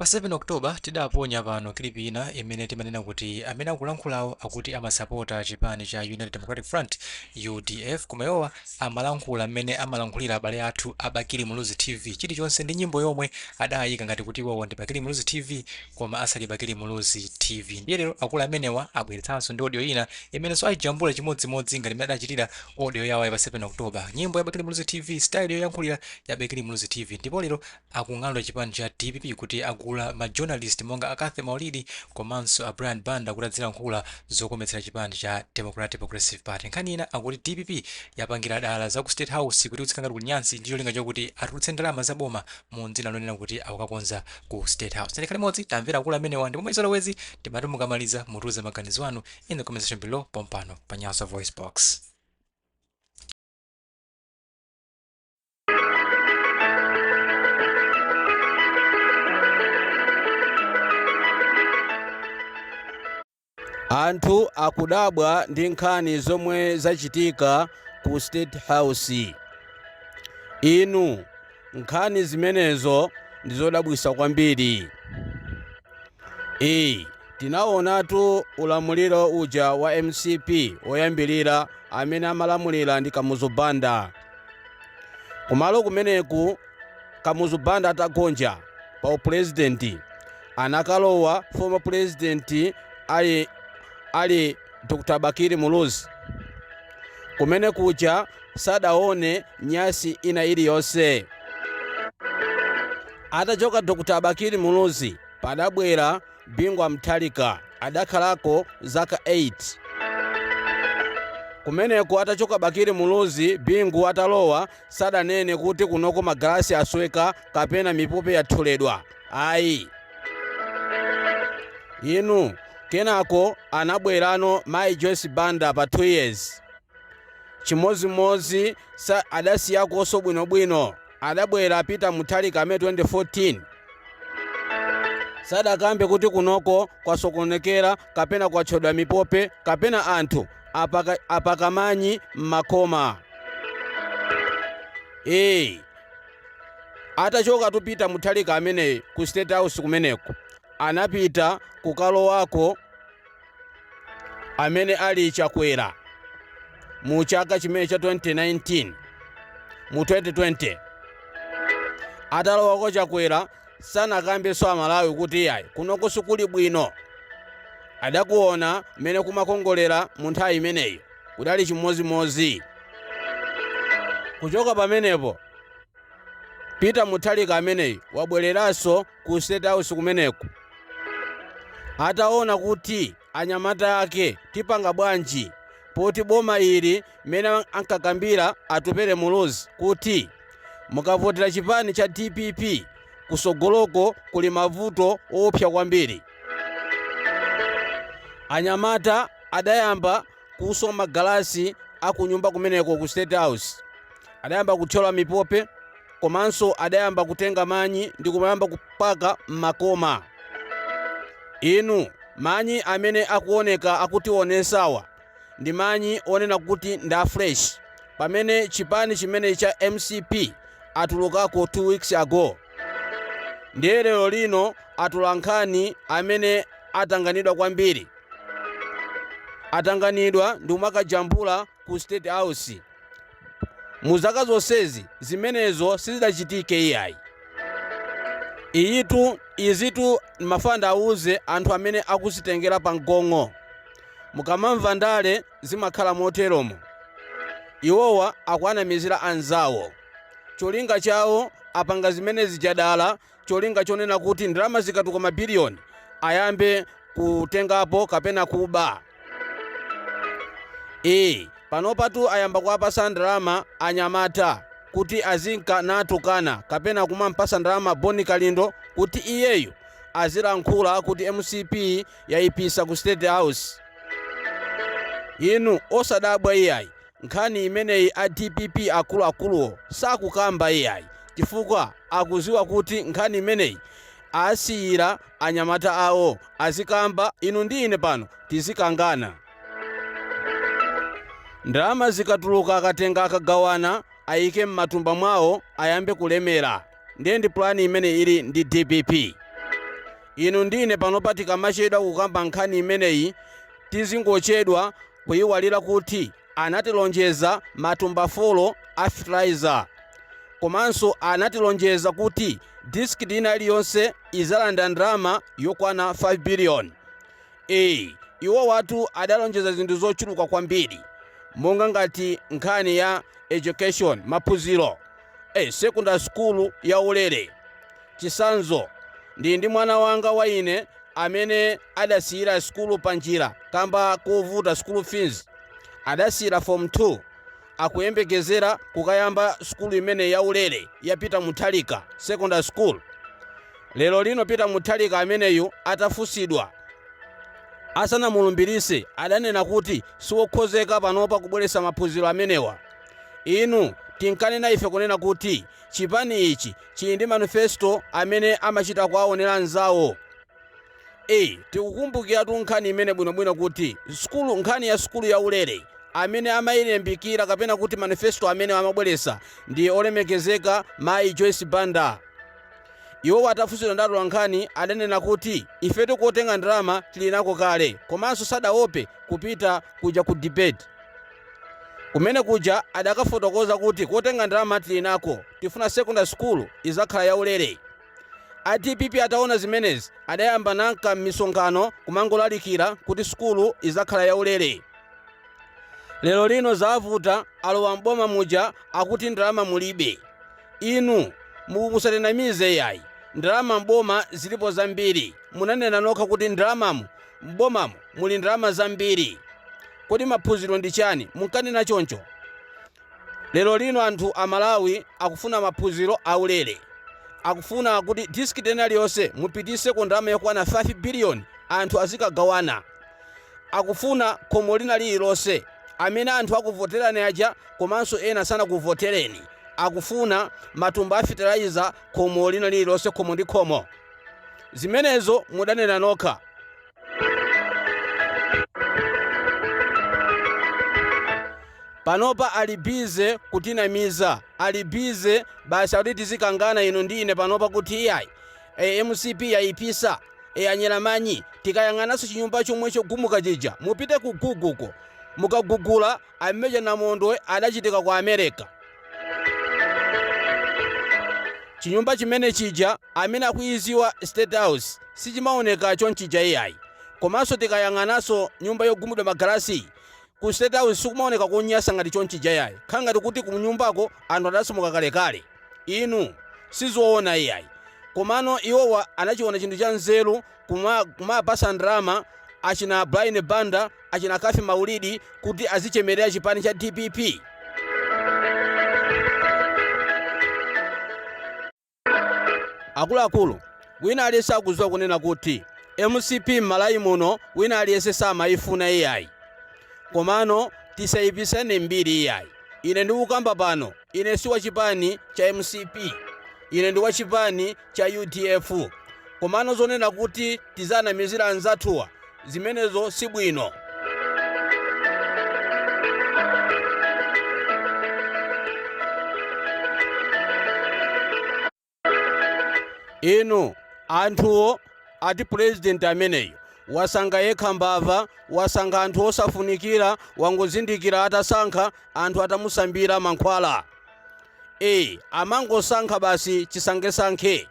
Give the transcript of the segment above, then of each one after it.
Pa 7 October tidaponya pano clip ina imene timanena kuti amene akulankhulawo akuti amasapota chipani cha United Democratic Front, UDF, koma iwowa amalankhula mmene amalankhulira abale athu a Bakili Muluzi TV, chilichonse ndi nyimbo yomwe adayika ngati kuti iwowo ndi Bakili Muluzi TV koma asali Bakili Muluzi TV. Ndiye lero akulu amenewa abweretsanso ndi audio ina imenenso ayijambula chimodzimodzi ngati mmene adachitira audio yawo ya pa 7 October, nyimbo ya Bakili Muluzi TV, style yoyankhulira ya Bakili Muluzi TV, ndipo lero akung'alula chipani cha dpp kuti agula ma journalist monga a Cathy Maulidi komanso a Brian Banda kuti adzilankhula zokometsera chipani cha Democratic Progressive Party. Nkhani ina akuti dpp yapangira dala za ku State House kuti kuzikhala ngati kuli nyansi ndi cholinga chokuti atulutse ndalama za boma mu dzina lonena kuti akukakonza ku State House. Tikhale limodzi, tamvera akulu amenewa, ndipo mwachizolowezi timati mukamaliza mutiuze maganizo anu in the comment section below pompano pa Nyasa Voice Box. Anthu akudabwa ndi nkhani zomwe zachitika ku State House. Inu, nkhani zimenezo ndi zodabwisa kwambiri. Ee, tinaonatu ulamuliro uja wa mcp woyambilira amene amalamulira ndi Kamuzu Banda. Kumalo kumeneku Kamuzu Banda atagonja pa upulezidenti anakalowa former president ali Dr. Bakili Muluzi. Kumene kuja sadaone nyasi ina iliyonse. Atachoka Dr. Bakili Muluzi padabwera Bingu wa Mutharika, adakhalako zaka 8. Kumeneko atachoka Bakili Muluzi, Bingu atalowa sadanene kuti kunoko magalasi asweka kapena mipope yathyoledwa ayi. Inu, kenako anabwerano Mayi Joyce Banda pa 2 years. Chimodzimodzi adasiyakonso bwinobwino. Adabwera Peter Mutharika amene 2014 sadakambe kuti kunoko kwasokonekera kapena kwathyodwa mipope kapena anthu apaka manyi m'makoma. Ee, atachokatu Peter Mutharika ameneyi ku State House kumeneko anapita kukalowako amene ali Chakwera mu chaka chimene cha 2019, mu 2020. Atalowako Chakwera sanakambenso Amalawi kuti yayi, kunoko sikuli bwino. Adakuona mmene kumakongolera mu nthawi imeneyo, kudali chimodzimodzi. Kuchoka pamenepo Peter Mutharika ameneyu wabwereranso ku State House kumeneku ataona kuti anyamata ake tipanga bwanji poti boma ili mmene ankakambira Atupele Muluzi kuti mukavotera chipani cha dpp kusogoloko kuli mavuto oopsa kwambiri. Anyamata adayamba kuswa magalasi akunyumba kumeneko ku State House, adayamba kuthyola mipope komanso adayamba kutenga manyi ndi kumayamba kupaka m'makoma. Inu, manyi amene akuoneka akutionesawa ndi manyi onena kuti ndi a fresh pamene chipani chimene cha mcp atulukako 2 weeks ago. Ndiye lero lino atolankhani amene atanganidwa kwambiri atanganidwa ndi kumakajambula ku State House. Mu zaka zonsezi zimenezo sizidachitike iyayi. Iyitu izitu ndimafuna ndiwauze anthu amene akuzitengera pa mgong'o. Mukamamva ndale zimakhala moteromo. Iwowa akuwanamizira anzawo. Cholinga chawo apanga zimenezi dala cholinga chonena kuti ndalama zikatuluka mabiliyoni ayambe kutengapo kapena kuba. Ee, panopatu ayamba kuwapasa ndalama anyamata kuti azinka natukana kapena kumampasa ndalama Bon Kalindo kuti iyeyo azilankhula kuti mcp yaipisa ku State House. Inu osadabwa iyayi, nkhani imeneyi a dpp akuluakuluwo sakukamba iyayi chifukwa akuziwa kuti nkhani imeneyi asiyira anyamata awo azikamba, inu ndi ine pano tizikangana. Ndalama zikatuluka akatenga akagawana ayike m'matumba mwawo ayambe kulemera. Ndiye ndi pulani imene ili ndi dpp. Inu ndine panopa tikamachedwa kukamba nkhani imeneyi, tizingochedwa kuyiwalira kuti anatilonjeza matumba 4 a fertilizer, komanso anatilonjeza kuti district ina iliyonse izalanda ndalama yokwana 5 billion. Iwo watu adalonjeza zinthu zochuluka kwambiri, monga ngati nkhani ya education, maphunziro, secondary school ya ulere. Chisanzo, ndi mwana wanga wa ine amene adasiyira sukulu panjira kamba kovuta school fees, adasiyira form 2, akuyembekezera kukayamba sukulu imene ya ulere ya Peter Mutharika Secondary School. Lero lino Peter Mutharika ameneyu atafunsidwa asanamulumbirise, adanena kuti siwokhozeka panopa kubweretsa maphunziro amenewa. Inu, tinkanena ife kunena kuti chipani ichi chili ndi manifesto amene amachita kuwaonera anzawo. Tikukumbukiratu nkhani imene bwinobwino kuti sukulu, nkhani ya sukulu ya ulere amene amayilimbikira kapena kuti manifesto amene amabweretsa ndi olemekezeka mayi Joyce Banda. Iwo atafunsidwa ndi atolankhani adanena kuti ife tikutenga ndalama tili nako kale, komanso sadaope kupita kuja ku debate kumene kuja adakafotokoza kuti kotenga ndalama tili nako, tifuna secondary school izakhala yaulere. A DPP ataona zimenezi adayamba nanka m'misonkhano kumangolalikira kuti sukulu izakhala yaulere. Lero lino zavuta, alowa mboma muja akuti ndalama mulibe. Inu musatinamize yayi, ndalama mboma zilipo zambiri. Munanena nokha kuti ndalamamu mbomamu muli ndalama zambiri. Kodi maphunziro ndi chani? Munkanena choncho. Lero lino anthu amalawi akufuna maphunziro aulere, akufuna kuti district ena iliyonse mupitise ku ndalama yokwana 5 billion anthu azikagawana. Akufuna khomo lina lililonse amene anthu akuvoterani aja komanso ena sanakuvotereni, akufuna matumba a fertilizer khomo lina lililonse, khomo ndi khomo. Zimenezo mudanena nokha. Panopa ali busy kutinamiza, ali busy basi akuti tizikangana inu ndi ine panopa kuti iyayi, MCP yayipisa, anyera manyi. Tikayang'ananso chinyumba chomwe chogumuka chija, mupite ku Google ko mukagugula ameja namondwe adachitika ku America. Chinyumba chimene chija amene akuiziwa State House sichimaoneka chonchija iyayi. Komanso tikayang'ananso nyumba yogumudwa magalasi ku State House sikumaoneka konyasa ngati chonchija iyayi, khala ngati kuti kunyumbako anthu adasamuka kalekale. Inu, sizoona iyayi. Komano iwowa anachiona chinthu cha nzeru kumapasa ndalama achina Brian Banda, achina Kafi Maulidi kuti azichemerera chipani cha DPP. Akuluakulu, wina aliyense akudziwa kunena kuti MCP m'Malawi muno wina aliyense samayifuna iyayi. Komano tisayipisane mbiri iyayi. Ine ndikukamba pano, ine si wachipani cha MCP, ine ndi wachipani cha UDF. Komano zonena kuti tizanamizira anzathuwa, zimenezo si bwino. Inu anthuwo ati president ameneyo wasankha yekha mbava, wasankha anthu osafunikira, wangozindikira atasankha anthu atamusambira mankhwala. Amangosankha basi chisankhesankhe.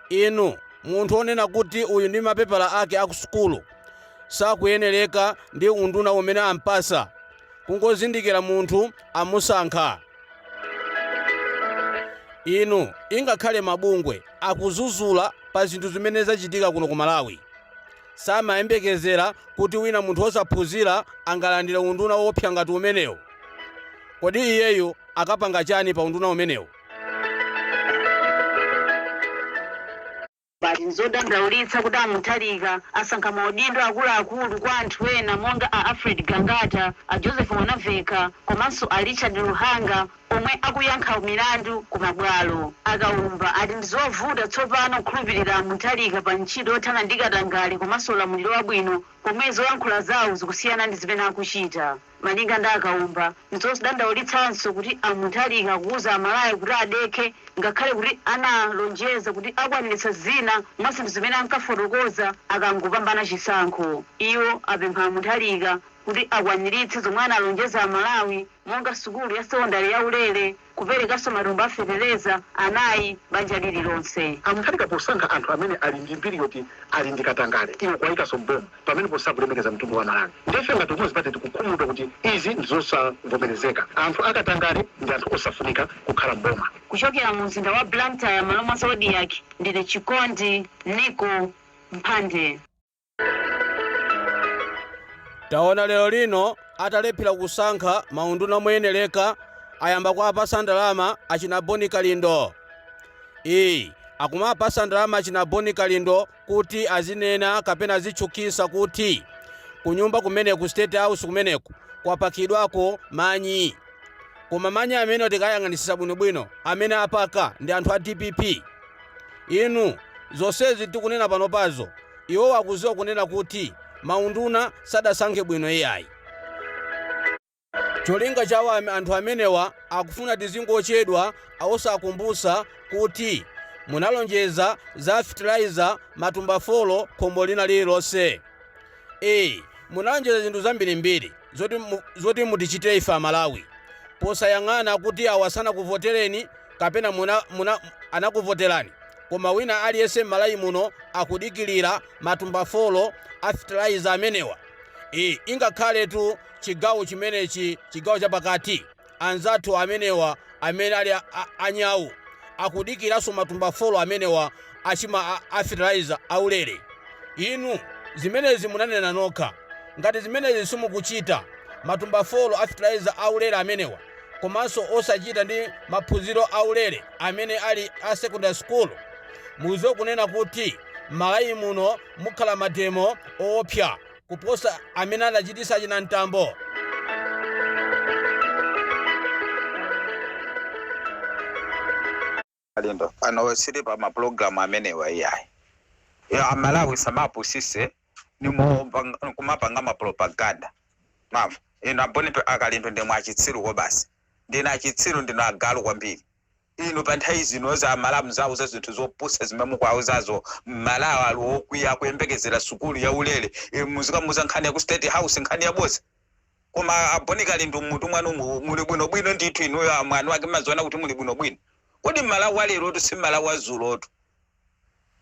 Inu munthu onena kuti uyu ndi mapepala ake aku sukulu sakuyenereka ndi unduna umene ampasa, kungozindikira munthu amusankha. Inu ingakhale mabungwe akuzuzula pa zinthu zimene zachitika kuno ku Malawi, samayembekezera kuti wina munthu osaphunzira angalandire unduna wopsa ngati umenewo. Kodi iyeyo akapanga chani pa unduna umenewo? Pali nzodandaulitsa kuti a Mutharika asankha maudindo akuluakulu kwa anthu ena monga a Alfred Gangata, a Joseph Mwanaveka komanso a Richard Luhanga. Omwe akuyankha milandu ku mabwalo. Akaumba ati ndizovuta tsopano kukhulupirira Mutharika pa ntchito yothana ndi katangale komanso ulamuliro wabwino, pomwe zoyankhula zawo zikusiyana ndi zimene akuchita. Malinga ndi Akaumba, ndizodandaulitsanso kuti aMutharika kuuza Amalawi kuti adekhe, ngakhale kuti analonjeza kuti akwaniritsa zina mwa zinthu zimene ankafotokoza akangopambana chisankho. Iwo apempha aMutharika kuti akwaniritse zomwe analonjeza Amalawi, monga sukulu ya sekondari yaulere, kuperekanso matumba afetereza 4 banja lililonse. AMutharika posankha anthu amene ali ndi mbiri yoti ali ndi katangale, iwo kuwayikanso mboma, pamene posakulemekeza mtundu wa Malawi. Ndife ngati Umodzi Party tikukhumudwa kuti izi ndizosavomerezeka. Anthu akatangale ndi anthu osafunika kukhala mboma. Kuchokera mu mzinda wa Blantyre, malo mwa Zodiak, ndine Chikondi Niko Mphande. Taona lero lino atalephera kusankha maunduna moyenereka, ayamba kuapasa ndalama achina Boni Kalindo. Iyi akumapasa ndalama achina Boni Kalindo kuti azinena kapena azitchukisa kuti kunyumba kumeneku, State House kumeneku, kwapakidwako manyi. Koma manyi amene tikayang'anisisa bwinobwino, amene apaka ndi anthu a DPP. Inu, zonsezi tikunena panopazo, iwo akuziwa kunena kuti maunduna sadasankhe bwino iyayi. Cholinga chawo anthu amenewa akufuna tizingochedwa osakumbusa kuti munalonjeza za fertilizer matumba 4 khombo lina lililonse. Munalonjeza zinthu zambirimbiri zoti mutichite ife Amalawi, posayang'ana kuti awa sanakuvotereni kapena muna anakuvoterani, koma wina aliyense m'Malawi muno akudikirira matumba 4 a fertilizer amenewa. Ingakhaletu chigawo chimenechi, chigawo chapakati, anzathu amenewa amene ali anyawu akudikiranso matumba 4 amenewa achima a fertilizer aulere. Inu, zimenezi munanena nokha. Ngati zimenezi simukuchita, matumba 4 a fertilizer aulere amenewa, komanso osachita ndi maphunziro aulere amene ali a secondary school, muziwe kunena kuti Malawi muno mukhala mademo oopsa kuposa amene anachitisa china Mtambo. Kalindo pano sili pa mapulogalamu amenewa iyayi. Ya Amalawi samapusise kumapanga mapropaganda mamva. Inu aboni Akalindo, ndimwe achitsiruko basi, ndine achitsiru, ndinu agalu kwambiri inu. Pa nthawi zino za Amalawi mzauza zinthu zopusa zimene mukuauzazo. Mmalawi ali wokwiya, akuyembekezera sukulu yaulere. Inu muzikamuza nkhani ya ku State House, nkhani yaboza. Koma aboni Kalindo, mmutu mwanu muli bwinobwino ndithu? Inuyo mwanu wake maziona kuti muli bwinobwino? Kodi Mmalawi walerotu si Mmalawi wazulotu?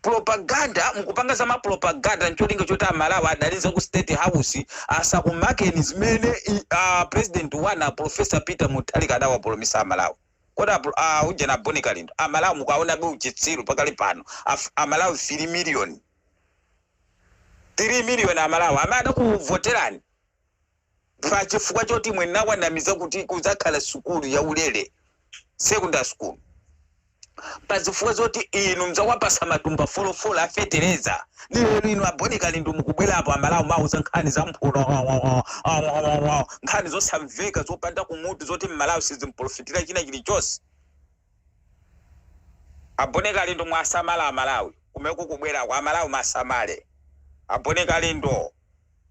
Propaganda mukupanga za mapropaganda ncholinga choti Amalawi adaliza ku State House asakumakeni zimene president wana Professor Peter Mutharika adawapolomisa Amalawi. Kodi ujena Boni Kalindo, Amalawi mukaona be uchitsiru pakali pano. Amalawi 3 million, 3 million Amalawi amene adakuvoterani pa chifukwa choti mwenawanamiza kuti kuzakhala sukulu yaulere, secondary school, pazifukwa zoti inu mzawapasa matumba folofolo afetereza. Lero inu aboni Kalindo mukubwerapo, Amalawi mauza nkhani za mphuno, nkhani zosamveka, zopanda kumutu, zoti Mmalawi sizimprofitira china chilichonse. Aboni Kalindo, mwasamala Amalawi kumene kubwerako. Amalawi masamale. Aboni Kalindo,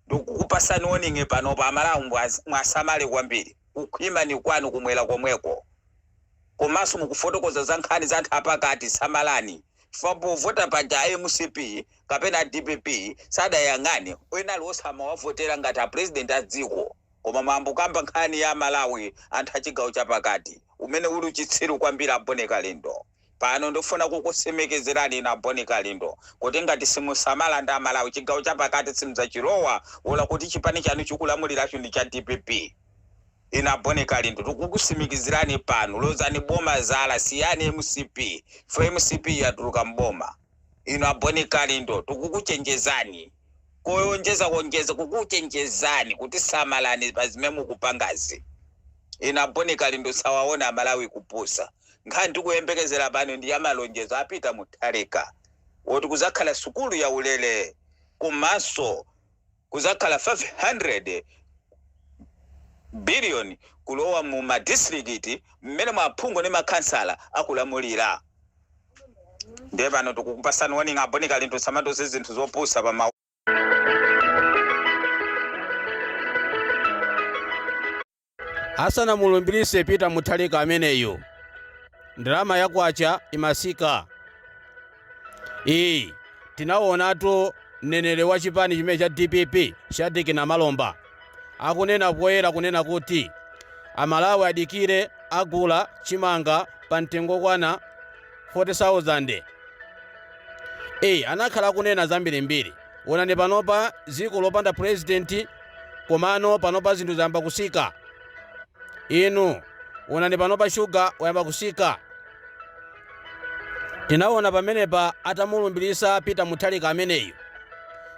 ndikukupasani warning panopa. Amalawi mwasamale kwambiri. Kukhwima ni kwanu kumwera komweko, komanso mukufotokoza za nkhani za anthu apakati. Samalani, chifukwa povota paja MCP kapena DPP sadayang'ane ena aliwonse amawavotera ngati apresident a dziko, koma mwambukamba nkhani ya Malawi, anthu achigawo chapakati, umene uli uchitsiru kwambiri. Aboni Kalindo, pano ndifuna kukusemekezerani inu Aboni Kalindo kuti ngati simusamala ndi Amalawi, chigawo chapakati simudzachilowa, ola kuti chipani chanu chikulamuliracho ndi cha DPP. Inu Aboni Kalindo, tikukusimikizirani pano, lozani boma zala, siyani MCP fo. MCP yatuluka mboma. Inu Aboni Kalindo, tikukuchenjezani koyonjeza konjeza, kukuchenjezani kuti samalani pa zimene mukupangazi. Inu Aboni Kalindo, sawaona Amalawi kupusa. Nkhani tikuyembekezera pano ndi ya malonjezo apita Mutharika woti kuzakhala sukulu ya ulere, komanso kuzakhala 500 billion kulowa mu madistrikiti mmene maphungu ndi makhansala akulamulira. Ndiye pano tikukupasani warning, a Bon Kalindo, samatose zinthu zopusa pa ma Asanamulumbirise Peter Mutharika ameneyu, ndalama yakwacha imasika. Iyi tinaonatu mneneri wa chipani chimene cha DPP, Shadric Namalomba, akunena poyera kunena kuti Amalawi adikire, agula chimanga pa mtengo kwana 40,000. Eyi, anakhala akunena zambirimbiri. Onani panopa dziko lopanda president, komano panopa zinthu zayamba kusika. Inu onani panopa shuga wayamba kusika. Tinaona pamenepa atamulumbirisa Peter Mutharika ameneyu,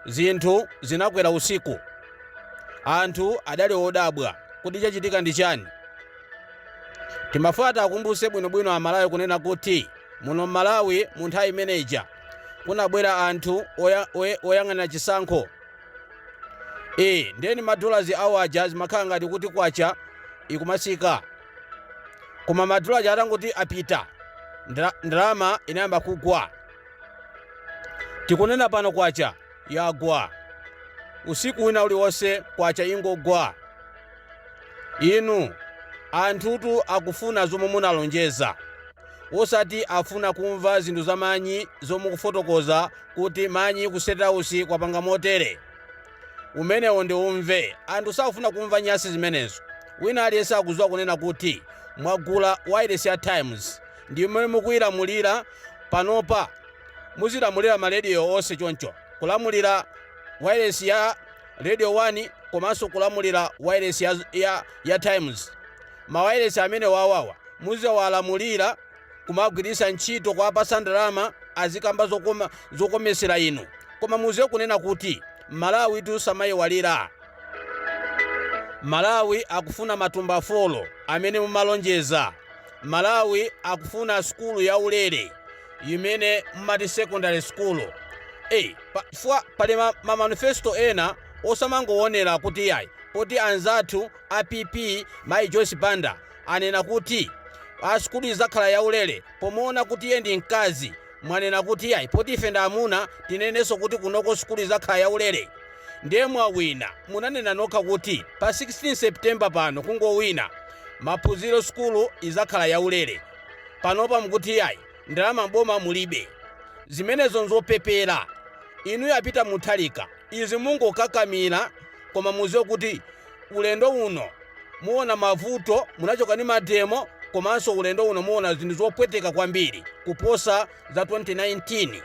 zinthu zinakwera usiku. Anthu adali odabwa kuti chachitika ndi chani. Timafuna akumbuse bwinobwino Amalawi kunena kuti muno Mmalawi mu nthawi imeneja kunabwera anthu oyang'anira chisankho. E, ndeni madolazi awo aja zimakhala ngati kuti kwacha ikumasika, koma madolazi atangoti apita, ndalama inayamba kugwa. Tikunena pano kwacha yagwa. Usiku wina uliwonse kwacha ingogwa. Inu anthutu akufuna zomwe munalonjeza, osati afuna kumva zinthu zamanyi zomwe kufotokoza kuti manyi ku State House kwapanga motere. Umenewo ndi umve, anthu sakufuna kumva nyasi zimenezo. Wina aliyense akudziwa kunena kuti mwagula wireless ya Times, ndi imene mukuyilamulira panopa. Muzilamulira marediyo onse choncho, kulamulira wireless ya Radio 1 komanso kulamulira wireless ya Times. Mawayilesi amene wawawa muziwalamulira, kumagwiritsa ntchito, kuwapasa ndalama azikamba zokoma, zokomesera inu. Koma muziwe kunena kuti Malawi tusamayiwalira, Malawi akufuna matumba 4 amene mumalonjeza. Malawi akufuna sukulu yaulere imene mumati secondary school. Ey, chifukwa pali ma manifesto ena osamangoonera kuti yayi, poti anzathu a PP, mayi Joyce Banda, anena kuti a sukulu izakhala yaulere, pomuona kuti iye ndi mkazi mwanena kuti yayi, poti ife ndi amuna tinenenso kuti kunoko sukulu izakhala yaulere. Ndiye mwawina, munanena nokha kuti pa 16 September pano kungowina, maphunziro sukulu izakhala yaulere. Panopa mukuti yayi, ndalama mboma mulibe. Zimenezo nzopepera. Inu a Peter Mutharika, izi mungokakamira, koma muziwe kuti ulendo uno muona mavuto. Munachoka ndi mademo, komanso ulendo uno muona zinthu zopweteka kwambiri kuposa za 2019.